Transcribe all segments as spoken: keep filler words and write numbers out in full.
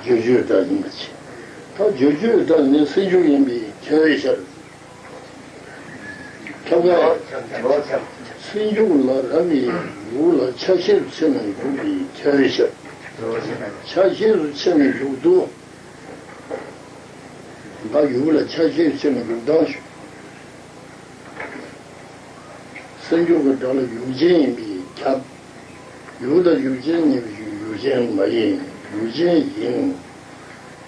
བརྗོད་བརྗོད་སྒྲ་ཡིན་པ་བྱས། ད་བརྗོད་བརྗོད་སྒྲ་ནི་སེལ་འཇུག་ཡིན་པས་ཁྱབ་པའི་ཕྱིར། ཁྱབ་པ། སེལ་འཇུག་ལ་ར་གི་ཡུག་ལ་ཆ་ཤས་སུ་ཕྱེ་ནས་འཇུག་པའི་ཁྱབ་པའི་ཕྱིར། ཆ་ཤས་སུ་ཕྱེ་ནས་འཇུག་ཏུ། ད་ཡུག་ལ་ཆ་ཤས་སུ་ཕྱེ་ནས་འཇུག་སྟངས་ཞུ། སེལ་འཇུག་གི་སྒྲ་ལ་ཡུག་ཅན་ཡིན་པས་ཁྱབ། ཡུག་དང་ཡུག་ཅན་གཉིས་པོ་ཞིག་ཡུག་ཅན་མ་ཡིན། ཡུག་ཅན་ཡིན།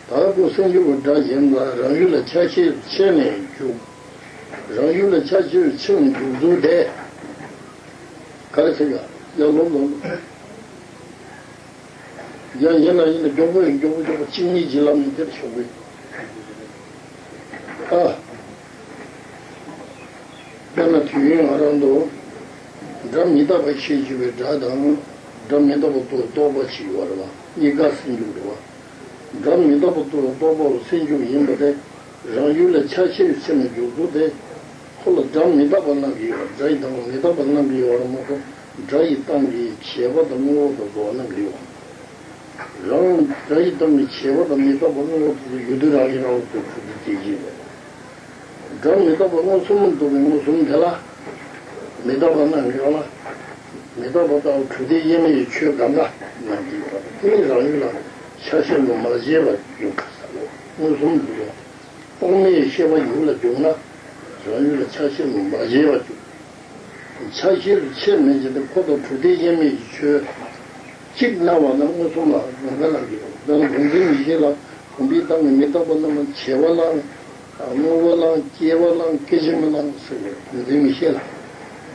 ད་ཁོ་སེལ་འཇུག་གི་སྒྲ་གཞན་ལ་རང་ཡུལ་ལ་ཆ་ཤས་སུ་ཕྱེ་ནས་འཇུག་རང་ཡུལ་ལ་ཆ་ཤས་སུ་ཕྱེ་ནས་འཇུག་ཚུལ་དེ། ག་རེ་ཟེར་ག་ཡང་ལོ་ལོ། ཡང་ཡིན་ན་ཡིན་ན་མགྱོགས་པོ་ཡིན་མགྱོགས་པོ་མགྱོགས་པོ་གཅིག་གཉིས་ཀྱི་ལམ་ནས་དེར་ཤོག་གི་ཨ། དཔེར་ན་དུས་ཡུན་ང་རང་དུ། སྒྲ་མི་རྟག་པ་ཞེས་བརྗོད་པའི་སྒྲ་དང་། སྒྲ་མི་རྟག་པ་དུ་རྟོག་པ་ཞིག་ཡོད་རེད་བ། གཉིས་ཀ་སེལ་འཇུག་རེད་བ། སྒྲ་མི་རྟག་པ་དུ་རྟོག་པ་སེལ་འཇུག་ཡིན་པ་དེ། རང་ཡུལ་ལ་ཆ་ཤས་ཕྱེ་ནས་འཇུག་ཚུལ་དེ། ཁོ་ལ་སྒྲ་མི་རྟག་པ་རྣམས་ཀྱི་ཡོད་པ། སྒྲ་ཡི་དང་མི་རྟག་པ་རྣམས་ཀྱི་ཡོད་པ་མ་གཏོགས། སྒྲ་ཡི་སྟེང་གི་བྱས་པ་དང་དངོས་པོ་དང་རྫོགས་རྣམས་ཀྱི་ཡོད་པ། རང་སྒྲ་ཡི་སྟེང་གི་བྱས་པ་དང་མི་རྟག་པ་དངོས་པོ་དེ་ཚོ་ཡུལ་དུས་རང་ཡུལ་རང་ལ་ཐུག་ཐུག་ཏུ་དེ་བཞིན་རེད། སྒྲ་མི་རྟག་པ་མངོན་སུམ་དུ་བའི་མངོན་སུམ་དེ་ལ། མི་རྟག་པ་རྣམས་ཀྱི་ཡོད་ལ། མི་རྟག་པ་ལྟ་བུ་གྲུབ་མཐའི་དབྱེར་མེད་ཀྱི་ཆོས་གང་ག་རྣམས་ཀྱི་ཡོད་ལ། དེ་ནི་རང་ཡུལ་ལ་ཆ་ཤས་ལ་མ་བྱས་པར་འཇུག་པ་ཟེར་ལོ། མངོན་སུམ་དུ་བའི་རྟོག་མེད་ཤེས་པ་ཡུལ་ལ་འཇུག་ན། རང་ཡུལ་ལ་ཆ་ཤས་ལ་མ་བྱས་པར་འཇུག་ཆ་ཤས་སུ་ཕྱེ་མེད་ཅེས་དེ་ཁོ་དང་གྲུབ་མཐའི་དབྱེར་མེད་ཀྱི་ཆོས། གཅིག་སྣང་བ་ན་མངོན་སུམ་ལ་རང་དགར་ལ་འགལ་བ། ད་ནི་བུམ་འཛིན་མིག་ཤེས་ལ་བུམ་པའི་སྟེང་གི་མི་རྟག་པ་རྣམས་ལ་བྱས་པ་ལའང་། དངོས་པོ་ལའང་སྐྱེ་བ་ལའང་སྐད་ཅིག་མ་ལའང་ཟེར་བའི་བུམ་འཛིན་མིག་ཤེས་ལ།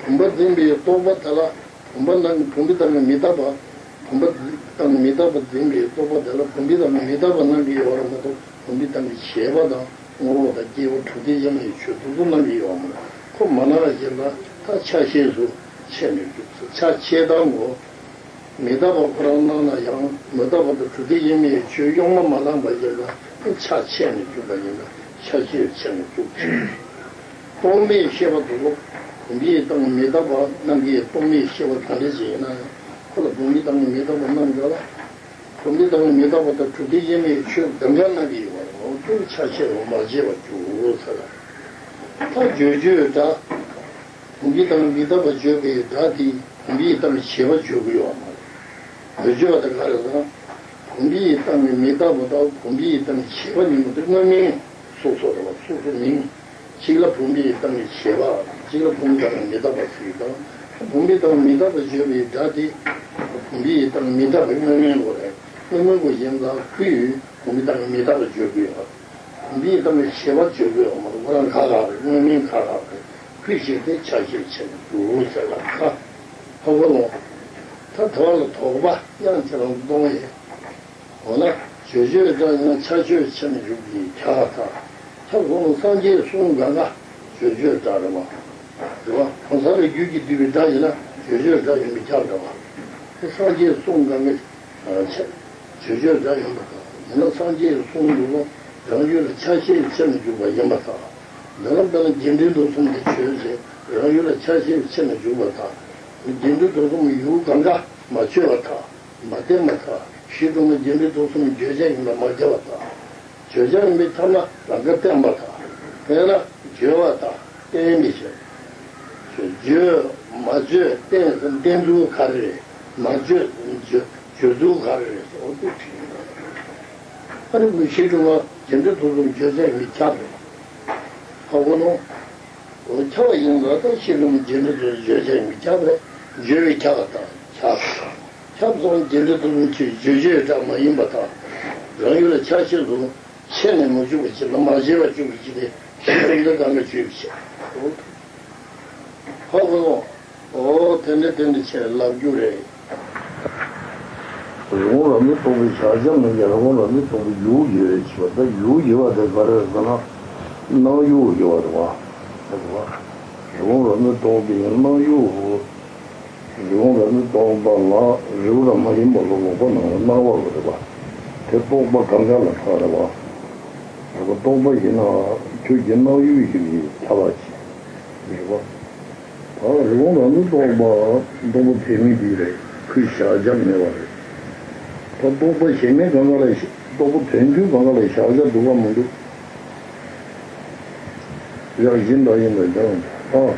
བུམ་པ་འཛིན་པའི་རྟོག་པ་དེ་ལ་བུམ་པ་ནང་གི་བུམ་པའི་སྟེང་གི་མི་རྟག་པ། བུམ་པ་སྟེང་གི་མི་རྟག་པ་འཛིན་པའི་རྟོག་པ་དེ་ལ་བུམ་པའི་སྟེང་གི་མི་རྟག་པ་རྣམས་ཀྱི་ཡོད་པ་མ་གཏོགས། བུམ་པའི་སྟེང་གི་བྱས་པ་དང་དངོས་པོ་དང་སྐྱེས་བུ་གྲུབ་མཐའི་དབྱེར་མེད་ཀྱི་ཆོས་དེ་ཚོ་རྣམས་ཀྱི་ཡོད་མ་རེད། ཁོ་མ་ལ་ཞེས་ལ་ད་ཆ་ཤས་སུ་ཕྱེ་ནས་འཇུག་ཚུལ། ཆ་ཕྱེ་སྟངས་ངོ་། མི་རྟག་པ་ཁོ་རང་སྣང་ན་ཡང་མི་རྟག་པ་དང་གྲུབ་མཐའི་དབྱེར་མེད་ཀྱི་ཆོས་གཡུང་མ་མ་ལངས་པ་ཡིན་ན་ཆ་ཕྱེ་ནས་འཇུག་པ་ཡིན་ན་ཆ་ཤས་ཕྱེ་ནས་འཇུག་རྟོག་མེད་ཤེས་པ་དུ་ལོག་བུམ་པའི་སྟེང་མི་རྟག་པ་རྣམས་ཀྱི་རྟོག་མེད་ཤེས་པ་གང་འདྲ་ཞིག་ཡིན་ན་ཡང་ཁོ་ལ་བུམ་པའི་སྟེང་མི་རྟག་པ་རྣམས་འདྲ་ལ། བུམ་པའི་སྟེང་མི་རྟག་པ་དང་གྲུབ་མཐའི་དབྱེར་མེད་ཀྱི་ཆོས་གང་ག་རྣམས་ཀྱི་ཡོད་པ་རེད། འོ་དེ་ཆ་ཤས་ལ་མ་བྱས་པར་འཇུག་ཟེར་ལ། ད་བརྗོད་བརྗོད་སྒྲ། བུམ་པའི་སྟེང་མི་རྟག་པ་བརྗོད་པའི་སྒྲ་དེ་བུམ་པའི་སྟེང་བྱས་པ་བརྗོད་ཀྱི་ཡོད་མ་རེད། བརྗོད་བརྗོད་པ་དེ་ག་རེ་ཟེར་ན། བུམ་པའི་སྟེང་གི་མི་རྟག་པ་དང་བུམ་པའི་སྟེང་བྱས་པ་གཉིས་པོ་དེ་དངོས་མིང་སོ་སོ་རེད་བ། སོ་སོ་མིང་། གཅིག་ལ་བུམ་པའི་སྟེང་གི་བྱས་པ། གཅིག་ལ་བུམ་པའི་སྟེང་གི་མི་རྟག་པ་ཟེར་གྱི་དང་། བུམ་པའི་སྟེང་མི་རྟག་པ་བརྗོད་པའི་སྒྲ་དེ། བུམ་པའི་སྟེང་མི་རྟག་པའི་དངོས་མིང་ལོ་རེད། དངོས་མིང་པོ་གཞན་ལ་ཁུ་ཡུས་བུམ་པའི་སྟེང་གི་མི་རྟག་པ་བརྗོད་ཀྱི་ཡོད། བུམ་པའི་སྟེང་གི་བྱས་པ་བརྗོད་ཀྱི་ཡོད་མ་རེད། ཁོ་རང་ཁ་ཁ་རེད། དངོས་མིང་ཁ་ཁ་རེད། ཁུ་ཞིག་དེ་ཆ་ཤས་ཕྱེ་ནས་འདུག་ཟེར་ལ་ཁ། ཧ་གོ་ལོང་། ད་དོགས་ལ་དོགས་པ་དབྱངས་ཁྱེད་རང་གཏོང་ཡས། འོ་ན་བརྗོད་བརྗོད་སྒྲ་ཡང་ཆ་ཤས་ཕྱེ་ནས་འཇུག་པའི་ཁྱབ་པ་དང་། ཁྱབ་སོང་སངས་རྒྱས་གསུང་གང་ག་བརྗོད་བརྗོད་སྒྲ་རེད་བ། རེད་བ། གང་ཟག་གི་རྒྱུད་ཀྱི་བསྡུས་པའི་སྒྲ་ཡིན་ན་བརྗོད་བརྗོད་སྒྲ་ཡིན་པས་ཁྱབ་རེད་བ། དེ་སངས་རྒྱས་གསུང་གང་ག་ཆ་བརྗོད་བརྗོད་སྒྲ་ཡིན་པ་དང་། ཡིན་ན་སངས་རྒྱས་གསུང་འདུག་ལ་རང་ཡུལ་ལ་ཆ་ཤས་ཕྱེ་ནས་འཇུག་པ་ཡིན་པ་དང་། འདི་ལ་དཔེར་ན་རྒྱས་འབྲིང་བསྡུས་གསུམ་དེ་བརྗོད་ཅེས་རང་ཡུལ་ལ་ཆ་ཤས་ཕྱེ་ནས་འཇུག་པ་དང་། རྒྱས་འབྲིང་བསྡུས་གསུམ་ཡུལ་གང་ག་མ་ཆོད་པ་དང་། མ་བསྟན་པ་དང་། གཞི་གྲུབ་ན་རྒྱས་འབྲིང་བསྡུས་གསུམ་བརྗོད་བྱ་ཡིན་པ་མ་ཁྱབ་པ་དང་། བརྗོད་བྱ་ཡིན་པས་ཁྱབ་ན་རང་དགར་བསྟན་པ་དང་། དཔེར་ན་བརྗོད་པ་དང་བསྟན་པའི་ཕྱིར། བརྗོད་མ་བརྗོད་བསྟན་བསྟན་ཚུལ་ག་རེ་རེད། མ་བརྗོད་བརྗོད་བརྗོད་ཚུལ་ག་རེ་རེད་ཟེར་བ་དེ་དྲིས་ཡོད། ཨ་ནི་མི་ཤེས་རུང་བ་རྒྱས་འབྲིང་བསྡུས་གསུམ་བརྗོད་བྱ་ཡིན་པས་ཁྱབ་རེད། ཧ་གོ་ནོ། འོ་ཁྱབ་པ་ཡིན་ལ་ད་ཤེས་རུང་རྒྱས་འབྲིང་བསྡུས་གསུམ་བརྗོད་བྱ་ཡིན་པས་ཁྱབ་རེད། བརྗོད་པས་ཁྱབ་པ་དང་ཁྱབ། ཁྱབ་སོང་རྒྱས་འབྲིང་བསྡུས་གསུམ་གྱི་བརྗོད་བརྗོད་སྒྲ་མ་ཡིན་པ་དང་། རང་ཡུལ་ལ་ཆ་ཤས་སུ་ཕྱེ་ནས་མ་འཇུག་པ་ཅིག་ལ་མ་བྱས་པ་འཇུག་པ་ཅིག་དེ་ཤེས་རུང་དེ་གང་ག་བརྗོད་པའི་ཕྱིར། ཧ་གོ་ནོ། ཨོ་དེ་འདྲ་དེ་འདྲ་བྱས་ལབ་རྒྱུ་རེད། རི་བོང་རབ་མི་རྟོག་པའི་བྱ་བྱ་མིན་གྱི་རི་བོང་རབ་མི་རྟོག་པའི་ཡུལ་དགེ་བའི་བྱེད་པ་ད་ཡུལ་དགེ་བ་དེ་ག་རེ་ཟེར་ན་སྣང་ཡུལ་དགེ་བ་རེད་བ། རེད་བ། རི་བོང་རབ་མི་རྟོག་པའི་སྣང་ཡུལ་རི་བོང་རབ་མི་རྟོག་པ་ལ་རི་བོ་རབ་མ་ཡིན་པ་ལ་ལོག་པ་སྣང་བ་སྣང་བ་རེད་བ། དེ་རྟོག་པ་གང་ག་ལ་ཁག་རེད་བ། རེད་བ་རྟོག་པ་ཡིན་ན་ཁྱོད་ཀྱི་སྣང་ཡུལ་ཡིན་པའི་ཁྱབ་པ་ཅིག་རེད་བ། ད་རི་བོང་རབ་མི་རྟོག་པ་རྟོག་པ་བེད་མེད་དེ་རེད། ཁོའི་བྱ་བྱ་མེད་པ་རེད། ད་རྟོག་པ་གཞན་མེད་གང་ག་ལ་ རྟོག་པ་དོན་བསྡུས་གང་ག་ལ་བཞག་བྱ་འདུག་ག་མི་འདུག་ཡང་ཡིན་དང་ཡིན་དང་ཀྱང་ཨ།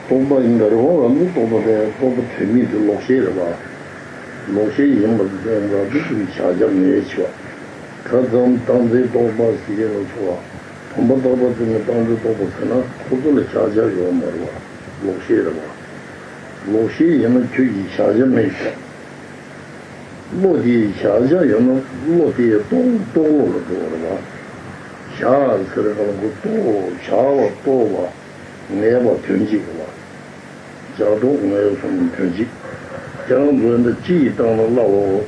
རྟོག་པ་ཡིན་ད་རེད་བ། ང་ཚོའི་རྟོག་པ་དེ་རྟོག་པ་དོན་མེད་དེ་ལོག་ཤེས་རེད་བ། ལོག་ཤེས་ཡིན་པ་དེ་ང་ཚོ་གི་བཞག་བྱ་མེད་ཆེ་བ། ད་ཙམ་རྟག་འཛིན་རྟོག་པ་ཟེར་གྱི་ལ་ཆོག་བ། བུམ་པ་རྟག་པ་ཙམ་གྱི་རྟག་འཛིན་རྟོག་པ་ཟེར་ན་ཁོ་ཚོ་ལ་བཞག་བྱ་ཡོད་མ་རེད་བ། ལོག་ཤེས་རེད་བ། ལོག་ཤེས་ཡིན་ན་ཁྱོད་ཀྱིས་བཞག་བྱ་མེད་ཤག་བློ་དེའི་བཞག་བྱ་ཡོད་ན་བློ་དེ་རྟོག་རྟོག་བློ་ལ་འགྲོ་བ་རེད་བ། བཞག་ཟེར་གང་ལ་གོ་རྟོག་བཞག་པ་རྟོག་པ་ངེས་པ་དོན་གཅིག་རེད་བ། བཞག་རྟོག་ངེས་གསུམ་དོན་གཅིག་ཁྱེད་རང་ཚོ་འདི་སྤྱི་ཡི་སྟེང་ལ་བསླབ་འོ།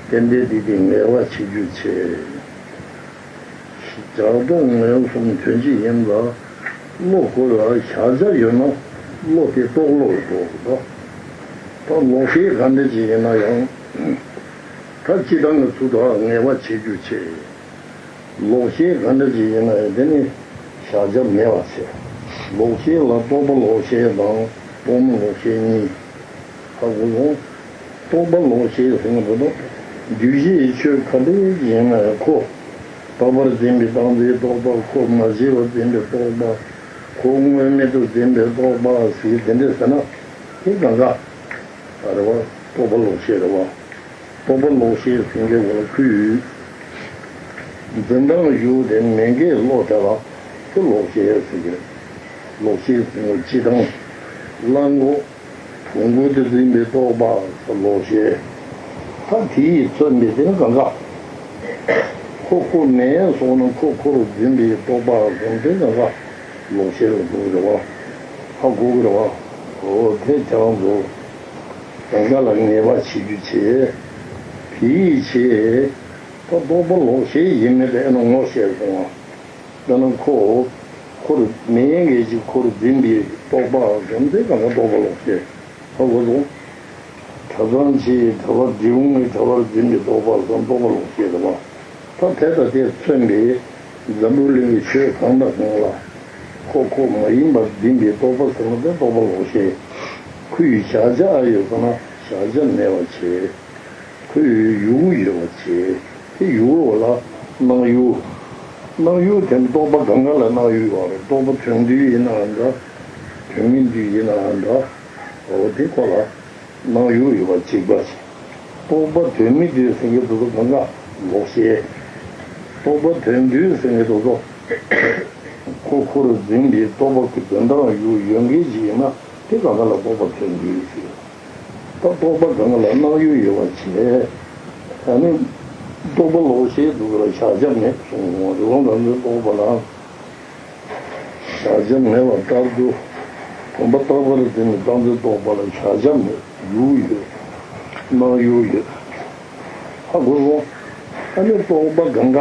ཏན་ཏན་དེ་དེ་ངེས་པ་བྱེད་རྒྱུ་བྱེད། བཞག་རྟོག་ངེས་གསུམ་དོན་གཅིག་ཡིན་ལ། བློ་ཁོ་ལ་བཞག་བྱ་ཡོད་ན་བློ་དེ་རྟོག་བློ་རུ་འགྲོ་དགོས་པ། ད་ལོག་ཤེས་ག་འདྲ་ཅིག་ཡིན་ན་ཡང་། ད་སྤྱི་བཏང་གི་ཚུལ་དུ་ངེས་པ་བྱེད་རྒྱུ་བྱེད། ལོག་ཤེས་ག་འདྲ་ཅིག་ཡིན་ན་ཡང་དེ་ནི་བཞག་བྱ་མེད་པ་བྱེད། ལོག་ཤེས་ལ་རྟོག་པ་ལོག་ཤེས་དང་རྟོག་མེད་ལོག་ཤེས་གཉིས། ཧ་གོ་སོང་། རྟོག་པ་ལོག་ཤེས་ཟེར་ན་འདི་དག་འདུས་བྱས་ཆོས་ག་འདྲ་ཡིན་ན་ཡང་ཁོ། རྟག་པར་འཛིན་པའི་རྟག་འཛིན་རྟོག་པ། ཁོ་མ་བྱས་པར་འཛིན་པའི་རྟོག་པ། ཁོ་དངོས་མེད་དུ་འཛིན་པའི་རྟོག་པ་ཟེར་དེ་འདྲ་ཟེར་ན་དེ་གང་ག་ཨ་རེད་བ། རྟོག་པ་ལོག་ཤེས་རེད་བ། རྟོག་པ་ལོག་ཤེས་ཟེར་མཁན་བ་ལ་ཁུལ་ཡོད། འཛིན་སྟངས་ཡོད་དེ་མེད་མཁན་བློ་དེ་ལ་དེ་ལོག་ཤེས་ཟེར་གི། ལོག་ཤེས་ཟེར་ན་སྤྱི་བཏང་གླང་གོ་བོང་གུ་དེ་འཛིན་པའི་རྟོག་པ་ལོག་ཤེས། ད་དེ་ཡིས་མཚོན་པའི་དེ་ནི་གང་ག་ཁོ་ཁོ་མེད་སོང་ན་ཁོ་ཁོ་རུ་འཛིན་པའི་རྟོག་པ་སོང་དེ་གང་ག་ལོག་ཤེས་ལ་འགྲོ་གི་རེད་བ། ཧ་གོ་གི་རེད་བ། འོ་དེ་ཁྱེད་རང་ཚོ་གང་ག་ལ་ངེས་པ་བྱེད་རྒྱུ་བྱེད། དེ་ཡིས་བྱེད། ད་རྟོག་པ་ལོག་ཤེས་ཡིན་མིན་དེ་ཨེ་ན་ངོ་ཤེས་སོང་བ། དཔེར་ན་ཁོ། ཁོར་མེད་ངེས་ཀྱི་ཁོར་འཛིན་པའི་རྟོག་པ་ཙམ་དེ་གང་ག་རྟོག་པ་ལོག་ཤེས། ཧ་གོ་སོང་། གྲྭ་ཚང་ཆེའི་གྲྭ་པ་འབྲི་གུང་གི་གྲྭ་པར་འཛིན་པའི་རྟོག་པ་ཙམ་རྟོག་པ་ལོག་ཤེས་རེད་བ། ད་དེ་དང་དེས་མཚོན་པའི་འཛམ་བུ་གླིང་གི་ཆོས་གང་དང་གང་ལ། ཁོ་ཁོ་མ་ཡིན་པར་འཛིན་པའི་རྟོག་པ་ཟེར་ན་དེ་རྟོག་པ་ལོག་ཤེས། ཁོ་ཡི་བཞག་བྱ་ཨ་ཡོད་ཟེར་ན་བཞག་བྱ་མེད་པ་བྱེད། ཁོ་ཡི་ཡུལ་ཡོད་པ་བྱེད། དེ་ཡུལ་བ་ལ་སྣང་ཡུལ། སྣང་ཡུལ་དེ་རྟོག་པ་གང་ག་ལ་སྣང་ཡུལ་ཡོད་རེད། རྟོག་པ་དོན་བསྡུས་ཡིན་ནའང་འདྲ། དོན་མི་བསྡུས་ཡིན་ནའང་འདྲ། འོ་དེ་ཁོ་ལ་སྣང་ཡུལ་ཡོད་པ་གཅིག་པ་བྱེད། རྟོག་པ་དོན་མི་བསྡུས་ཟེར་མཁན་དེ་ཚོ་གང་ག་ལོག་ཤེས། རྟོག་པ་དོན་བསྡུས་ཟེར་མཁན་དེ་ཚོ་ཁོ་ཁོ་རུ་འཛིན་པའི་རྟོག་པ་གི་དོན་དམ་ཡུལ་ཡོད་མཁན་ཅིག་ཡིན་ན་དེ་གང་ག་ལ་རྟོག་པ་དོན་བསྡུས་ཟེར། ད་རྟོག་པ་གང་ལ་སྣང་ཡུལ་ཡོད་པ་བྱེད། ད་ནི་རྟོག་པ་ལོག་ཤེས་འདུག་ལ་བཞག་བྱ་མེད་གསུངས། རི་བོང་རང་བཙན་རྟོག་པ་ལ་བཞག་བྱ་མེད་པ་ལྟར་དུ། བུམ་པ་རྟག་པར་འཛིན་པའི་རྟག་འཛིན་རྟོག་པ་ལ་བཞག་བྱ་མེད། ཡུལ་ཡོད། སྣང་ཡུལ་ཡོད། ཧ་གོ་སོང་། ད་ནི་རྟོག་པ་གང་ག་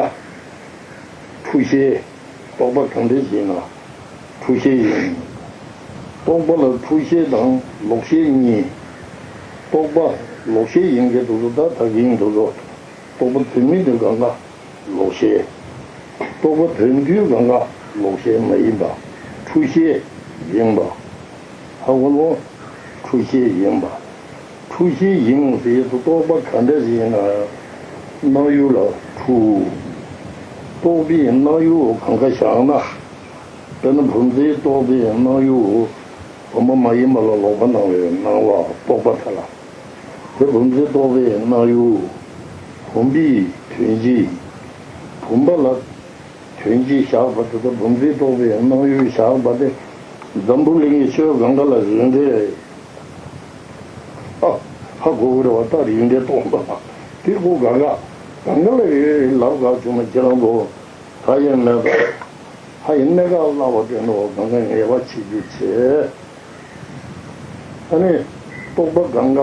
འཁྲུལ་ཤེས། རྟོག་པ་གང་འདྲ་ཞིག་ཡིན་ན་འཁྲུལ་ཤེས་ཡིན། རྟོག་པ་ལ་འཁྲུལ་ཤེས་དང་ལོག་ཤེས་གཉིས། རྟོག་པ་ལོག་ཤེས་ཡིན་མཁན་དེ་ཚོ་ད་ད་གིན་དེ་ཚོ་རྟོག་པ་དོན་མེད་དེ་གང་ག་ལོག་ཤེས། རྟོག་པ་དོན་བསྡུས་གང་ག་ལོག་ཤེས་མ་ཡིན་པ་འཁྲུལ་ཤེས་ཡིན་པ། ཧ་གོ་ལོ། འཁྲུལ་ཤེས་ཡིན་པ། འཁྲུལ་ཤེས་ཡིན་ཟེར་དུས་རྟོག་པ་ག་འདྲ་ཞིག་ཡིན་ན་ཡང་སྣང་ཡུལ་ལ་འཁྲུལ། རྟོག་པས་སྣང་ཡུལ་གང་ག་བཞག་ན། དཔེར་ན་བུམ་འཛིན་རྟོག་པས་སྣང་ཡུལ་བུམ་པ་མ་ཡིན་པ་ལ་ལོག་པར་སྣང་བའི་སྣང་བ་རྟོག་པ་དེ་ལ། དེ་བུམ་འཛིན་རྟོག་པས་སྣང་ཡུལ་བུམ་པའི་དོན་སྤྱི། བུམ་པ་ལ་དོན་སྤྱི་བཞག་པ་དེ་དང་བུམ་འཛིན་རྟོག་པའི་སྣང་ཡུལ་བཞག་པ་དེ་འཛམ་བུ་གླིང་གི་ཆོས་གང་ག་ལ་རིགས་འགྲེ། ཨ། ཧ་གོ་གི་རེད་བ། ད་རིགས་འགྲེ་སྟོང་པ་དེ་ཁོ་གང་ག་གང་ག་ལ་རེད་ལབ་དགོས་བྱུང་ན་ཁྱེད་རང་ཚོ་ད་ཡང་མེད་པ། ཧ་ཡིན་གནད་འགག་བརླག་པ་དེ་ནོ་གང་ག་ངེས་པ་བྱེད་རྒྱུ་བྱེད། ཨ་ནི་རྟོག་པ་གང་ག་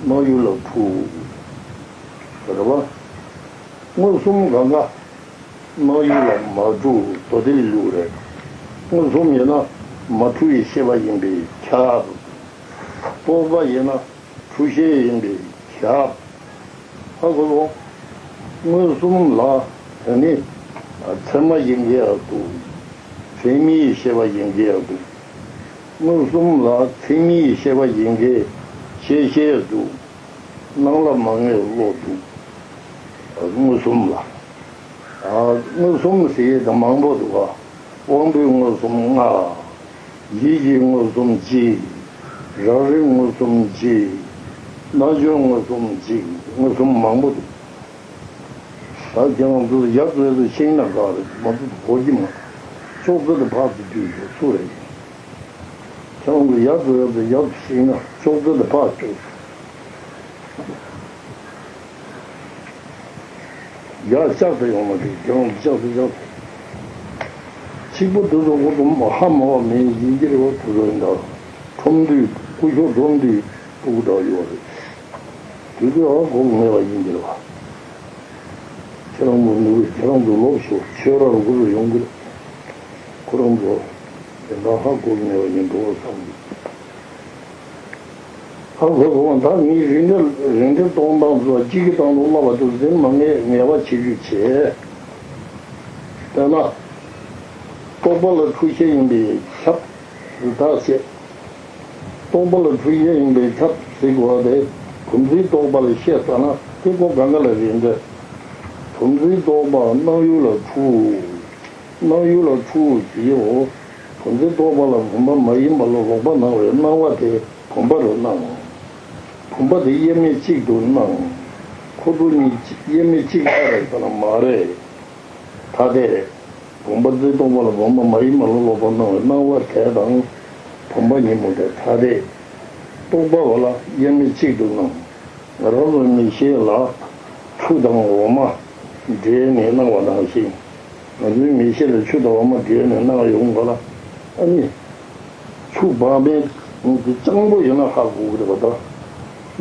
སྣང་ཡུལ་ལ་འཁྲུལ། རེད་བ། མངོན་སུམ་གང་ག་སྣང་ཡུལ་ལ་མ་འཁྲུལ་དོ་དེ་ལུགས་རེད། མངོན་སུམ་ཡིན་ན་མ་འཁྲུལ་བའི་ཤེས་པ་ཡིན་པས་ཁྱབ། རྟོག་པ་ཡིན་ན་འཁྲུལ་ཤེས་ཡིན་པས་ཁྱབ། ཧ་གོ་སོང་། མངོན་སུམ་ལ་དེ་ནི་ཚད་མ་ཡིན་གྱི་ཡག་འདུག་ཚད་མའི་ཤེས་པ་ཡིན་གྱི་ཡག་འདུག་མངོན་སུམ་ལ་ཚད་མའི་ཤེས་པ་ཡིན་གྱི་ཤེས་ཤེས་འདུག་སྣང་ལ་མ་ངེས་བློ་འདུག་མངོན་སུམ་ལ། ཨ། མངོན་སུམ་ཟེར་ཡས་དང་མང་པོ་འདུག་ག། དབང་པོའི་མངོན་སུམ་ལྔ། ཡིད་ཀྱི་མངོན་སུམ་གཅིག། རང་རིག་མངོན་སུམ་གཅིག། རྣལ་འབྱོར་མངོན་སུམ་གཅིག། མངོན་སུམ་མང་པོ་འདུག། ད་ཁྱེད་རང་ཚོ་ཡར་ཚོད་ཚོད་ཤེས་ན་ག་རེ་མ་ཚོད་གོ་གི་མ། ཅོག་ཙེ་དེ་ཕར་ཚུར་བསྡུས་ཤོག་སུ་རེད། ཁྱེད་རང་ཚོ་ཡར་ཚོད་ཡར་ཚོད་ཡར་ཚོད་ཤེས་ན་ཅོག་ཙེ་དེ་ཕར་ཅོག་ཙེ། ཡར་བཅག་སྟེ་ཡོང་མ་རེད། ཁྱེད་རང་ཚོ་བཅག་སྟེ་བཅག་སྟེ། གཅིག་པོ་དེ་ཚོ་ཁོ་ཚོ་ཧ་མ་བ་མེད་ཡིན་གྱི་རེད་བ། དེ་ཚོ་ཡིན་ད། ཁྲོམ་དུས་སྐུ་ཞབས་ཁྲོམ་དུས་སྤུ་གུ་འདྲ་ཡོད་རེད། དེ་ཚོས་ཧ་གོ་གི་མེད་པ་ཡིན་གྱི་རེད་བ། ཁྱེད་རང་ཚོ་ནུ་ཁྱེད་རང་ཚོ་ལོབས་ཤོག། ཆོས་རར་སྒུར་ཡོང་གི་རེད། ཁོ་རང་ཚོ་དེ་འདྲ་ཧ་གོ་གི་མེད་པ་ཡིན་འགྲོ་བསམ་གི། ཧ་གོ་གི། ད་ངས་རིན་བསྡུར་རིན་བསྡུར་གཏོང་སྟངས་ཚོ་གཅིག་གི་སྟེང་དུ་བསླབ་པ་དེ་ཟིན་མ་ངེས་ངེས་པ་བྱེད་རྒྱུ་བྱེད། དཔེར་ན། རྟོག་པ་ལ་འཁྲུལ་ཤེས་ཡིན་པས་ཁྱབ། དེ་དག་བཤད། རྟོག་པ་ལ་འཁྲུལ་ཤེས་ཡིན་པས་ཁྱབ་ཟེར་དགོས་པ་དེ། བུམ་འཛིན་རྟོག་པ་ལ་བཤད་ས་ན་དེ་ཁོ་གང་ག་ལ་རེད་འདྲ། བུམ་འཛིན་རྟོག་པ་སྣང་ཡུལ་ལ་འཁྲུལ། སྣང་ཡུལ་ལ་འཁྲུལ་ཟེར་ཡོད། བུམ་འཛིན་རྟོག་པ་ལ་བུམ་པ་མ་ཡིན་པ་ལ་ལོག་པར་སྣང་བའི་སྣང་བ་དེ་བུམ་པ་རུ་སྣང་། བུམ་པ་དེ་དབྱེར་མེད་གཅིག་ཏུ་སྣང་། ཁོ་ཚོ་གཉིས་དབྱེར་མེད་གཅིག་ལྟ་རེད་ཟེར་ན་མ་རེད། ཐ་དད་རེད། བུམ་པ་འཛིན་རྟོག་པ་ལ་བུམ་པ་མ་ཡིན་པ་ལ་ལོག་པར་སྣང་བའི་སྣང་བ་དེ་དང་། བུམ་པ་ཉིད་མོ་དེ་ཐ་དད། རྟོག་པ་བ་ལ་དབྱེར་མེད་གཅིག་ཏུ་སྣང་། ང་རང་ཚོའི་མིག་ཤེས་ལ་ཆུ་དང་འོ་མ་འདྲེས་ནས་སྣང་བ་ནང་བཞིན། ང་ཚོའི་མིག་ཤེས་ལ་ཆུ་དང་འོ་མ་འདྲེས་ནས་སྣང་ཡོང་ག་ལ། ཨ་ནི། ཆུ་བག་མེད་དེ་སྤྱང་པོ་ཡིན་ན་ཧ་གོ་གི་རེད་པ། ད་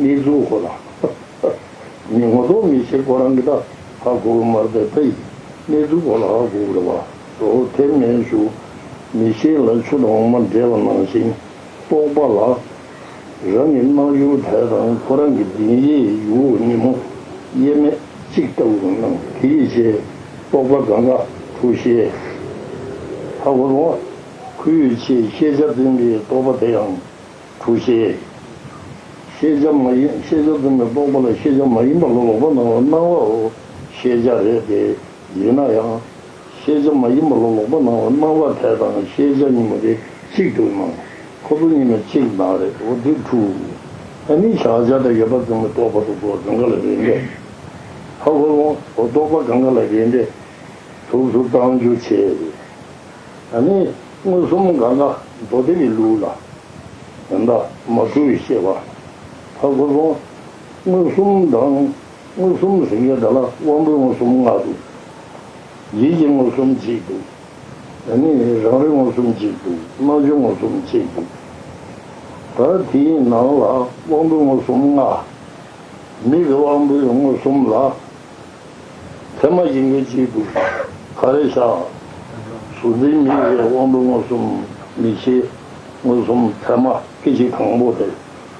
གནས་ཚུལ་ཁོ་ལ། མི་ངོ་ཐོག་མི་ཤེས་ཁོ་རང་གི་ད་ཧ་གོ་གི་མ་རེད་པས། གནས་ཚུལ་ཁོ་ལ་ཧ་གོ་གི་རེད་པ། འོ་དེ་མེད་ཞུ། མིག་ཤེས་ལ་ཆུ་དང་འོ་མ་འདྲེས་པ་ནང་བཞིན། རྟོག་པ་ལ་རང་གི་སྣང་ཡུལ་དེ་དང་ཁོ་རང་གི་འཛིན་ཡུལ་ཉིད་མོ་དབྱེར་མེད་གཅིག་ལྟ་བུར་སྣང་། དེ་ཡི་ཕྱིར་རྟོག་པ་གང་ག་འཁྲུལ་ཤེས། ཧ་གོ་སོང་ངས། ཁོའི་ཕྱིར་ཤེས་བྱ་འཛིན་པའི་རྟོག་པ་དེ་ཡང་འཁྲུལ་ཤེས། ཤེས་བྱ་མ་ཡིན། ཤེས་བྱ་འཛིན་པའི་རྟོག་པ་ལ་ཤེས་བྱ་མ་ཡིན་པ་ལ་ལོག་པར་སྣང་བའི་སྣང་བའོ། ཤེས་བྱ་རེད་དེ། ཡིན་ན་ཡང་། ཤེས་བྱ་མ་ཡིན་པ་ལ་ལོག་པར་སྣང་བའི་སྣང་བ་དེ་དང་ཤེས་བྱ་གཉིས་པོ་དེ་གཅིག་ཏུ་སྣང་། ཁོ་ཚོ་གཉིས་ནི་གཅིག་སྣང་རེད། འོ་དེ་འཁྲུལ། ཨ་ནི་བཞག་བྱ་དང་ཡོད་པར་འཛིན་པའི་རྟོག་པ་དེ་ཚོ་གང་ག་ལ་རེད་འདྲ། ཧ་གོ་སོང་། འོ་རྟོག་པ་གང་ག་ལ་རེད་འདྲ། དུས་སུ་བཏང་རྒྱུ་བྱས། ཨ་ནི་མངོན་སུམ་གང་ག་མདོ་སྡེ་གི་ལུགས་ལ། ཡང་དག་མ་འཁྲུལ་བའི་ཤེས་པ། ཧ་གོ་སོང་། མངོན་སུམ་དང་། མངོན་སུམ་ཟེར་མཁན་དེ་ལ་དབང་པོའི་མངོན་སུམ་ལྔ་འདུག། ཡིད་ཀྱི་མངོན་སུམ་གཅིག་འདུག། ཨ་ནི་རང་རིག་མངོན་སུམ་གཅིག་འདུག། རྣལ་འབྱོར་མངོན་སུམ་གཅིག་འདུག། ད་དེའི་ནང་ལ་དབང་པོའི་མངོན་སུམ་ལྔ། མིག་གི་དབང་པོའི་མངོན་སུམ་ལ། ཚད་མ་ཡིན་མཁན་གཅིག་འདུག། ག་རེ་བཞག། གཟུགས་འཛིན་མིག་གི་དབང་པོའི་མངོན་སུམ། མིག་ཤེས་མངོན་སུམ། ཚད་མ་སྐད་ཅིག་དང་པོ་རེད།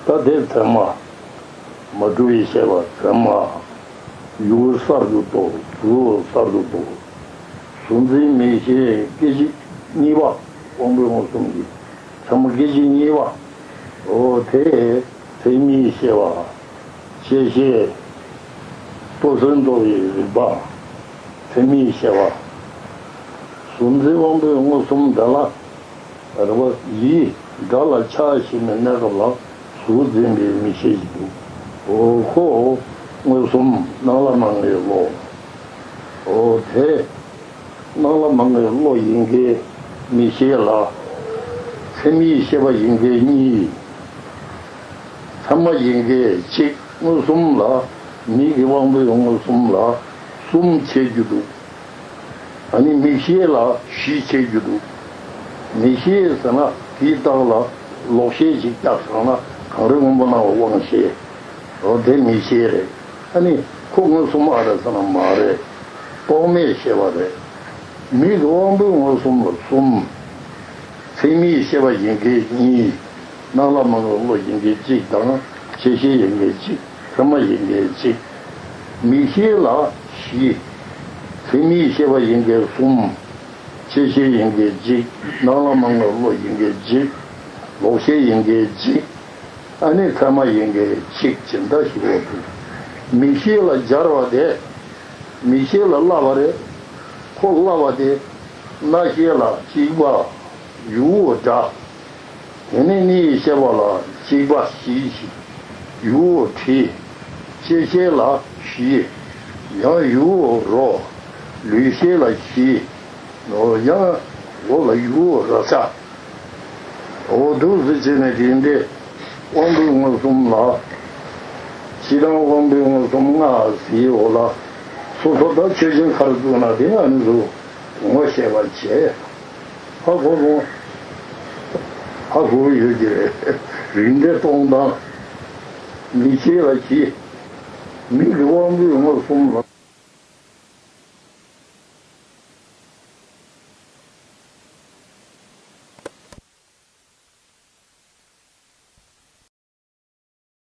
ད་དེ་ཚད་མ། མ་འཁྲུལ་བའི་ཤེས་པ་ཚད་མ། ཡུལ་གསར་དུ་རྟོགས། གཟུགས་གསར་དུ་རྟོགས། གཟུགས་འཛིན་མིག་ཤེས་སྐད་ཅིག་གཉིས་པ། དབང་པོའི་མངོན་སུམ་གྱི་ཚད་མ་སྐད་ཅིག་གཉིས་པ། འོ་དེ་ཚད་མའི་ཤེས་པ། དཔྱད་ཤེས། རྟོགས་ཟིན་རྟོགས་པའི་རིག་པ། ཚད་མའི་ཤེས་པ། གཟུགས་འཛིན་དབང་པོའི་མངོན་སུམ་འདི་ལ། རེད་པ། ཡིད་སྒྲ་ལ་ཆགས་ཞེན་པའི་གནས་སྐབས་ལ་གཟུགས་འཛིན་པའི་མིག་ཤེས་ཤིག་འདུག། འོ་ཁོ། མངོན་སུམ་སྣང་ལ་མ་ངེས་བློ། འོ་དེ། སྣང་ལ་མ་ངེས་བློ་ཡིན་གྱི་མིག་ཤེས་ལ། ཚད་མའི་ཤེས་པ་ཡིན་གྱི་གཉིས། ཚད་མ་ཡིན་གྱི་གཅིག། མངོན་སུམ་ལ། མིག་གི་དབང་པོའི་མངོན་སུམ་ལ་གསུམ་ཕྱེ་རྒྱུ་འདུག། ཨ་ནི་མིག་ཤེས་ལ་བཞི་ཕྱེ་རྒྱུ་འདུག། མིག་ཤེས་ཟེར་ན་དེའི་རྟགས་ལ་ལོག་ཤེས་ཤིག་བརྒྱབ་སོང་ན་གང་རིགས་སྔོན་པོ་སྣང་བའི་དབང་ཤེས། འོ་དེ་མིག་ཤེས་རེད། ཨ་ནི་ཁོ་མངོན་སུམ་ཨ་རེད་ཟེར་ན་མ་རེད། རྟོག་མེད་ཤེས་པ་རེད། མིག་གི་དབང་པོའི་མངོན་སུམ་ལ་གསུམ། ཚད་མའི་ཤེས་པ་ཡིན་གྱི་གཉིས། སྣང་ལ་མ་ངེས་བློ་ཡིན་གྱི་གཅིག་དང་། དཔྱད་ཤེས་ཡིན་གྱི་གཅིག། ཚད་མ་ཡིན་གྱི་གཅིག། མིག་ཤེས་ལ་བཞི། ཚད་མའི་ཤེས་པ་ཡིན་གྱི་གསུམ། དཔྱད་ཤེས་ཡིན་གྱི་གཅིག། སྣང་ལ་མ་ངེས་བློ་ཡིན་གྱི་གཅིག། ལོག་ཤེས་ཡིན་གྱི་གཅིག། ཨ་ནི་ཚད་མ་ཡིན་གྱི་གཅིག་ཅེས་འདྲ་ཞིག་འོ་འདུག། མིག་ཤེས་ལ་སྦྱར་བ་དེ། མིག་ཤེས་ལ་བསླབ་པ་རེད། ཁོ་བསླབ་པ་དེ། རྣ་ཤེས་ལ་གཅིག་པ། ཡུ་བོ་སྒྲ། དེ་ནས་སྣའི་ཤེས་པ་ལ་གཅིག་པ་ཞི་ཞིང་། ཡུ་བོ་དྲི། ལྕེ་ཤེས་ལ་ཞི། ཡང་ཡུ་བོ་རོ། ལུས་ཤེས་ལ་ཞི། ཡང་ལོ་ལ་ཡུ་བོ་ར་ས། འོ་འདུག་སེ་བྱས་ནས་དེ་འདྲའི་དབང་པོའི་མངོན་སུམ་ལ། སྤྱིར་བཏང་དབང་པོའི་མངོན་སུམ་ལྔ་ཟེར་ཡོད་ལ། སོ་སོ་ད་ཆོས་ཅན་ཁར་བཙུགས་ན་དེ་ང་ནི་ཚོ་ངོ་ཤེས་པ་བྱས། ཧ་གོ་སོང་། ཧ་གོ་ཡོད་ཀྱི་རེད། རིགས་འགྲེ་གཏོང་སྟངས། མིག་ཤེས་ལ་ཞི། མིག་གི་དབང་པོའི་མངོན་སུམ་ལ།